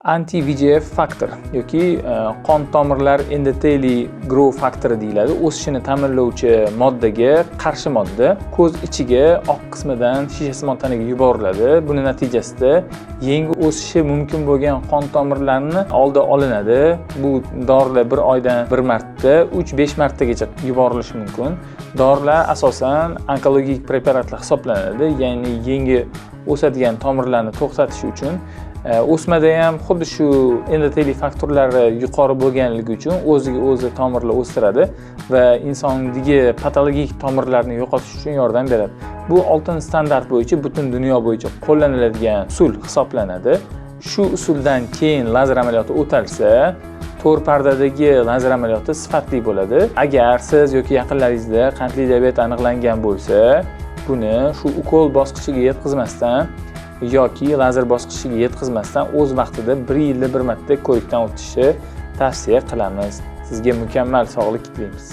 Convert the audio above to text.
Anti VEGF faktor yoki qon tomirlar endoteliy growth faktori deyiladi. O'sishini ta'minlovchi moddaga qarshi modda ko'z ichiga oq qismidan shishasimon tanaga yuboriladi. Buni natijasida yangi o'sishi mumkin bo'lgan qon tomirlarni oldi olinadi. Bu dorilar bir oydan bir marta, 3-5 martagacha yuborilishi mumkin. Dorilar asosan onkologik preparatlar hisoblanadi, ya'ni yangi o'sadigan tomirlarni to'xtatish uchun. O'smada ham xuddi shu endoteliy faktorlari yuqori bo'lganligi uchun o'ziga o'zi tomirlar o'stiradi va insondagi patologik tomirlarni yo'qotish uchun yordam beradi. Bu oltin standart bo'yicha butun dunyo bo'yicha qo'llaniladigan usul hisoblanadi. Shu usuldan keyin lazer amaliyoti o'talsa, to'r pardadagi lazer amaliyoti sifatli bo'ladi. Agar siz yoki yaqinlaringizda qandli diabet aniqlangan bo'lsa, buni shu ukol bosqichiga yetkazmasdan yoki lazer bosqichiga yetkazmasdan o'z vaqtida bir yilda bir marta ko'rikdan o'tishni tavsiya qilamiz. Sizga mukammal sog'lik tilaymiz.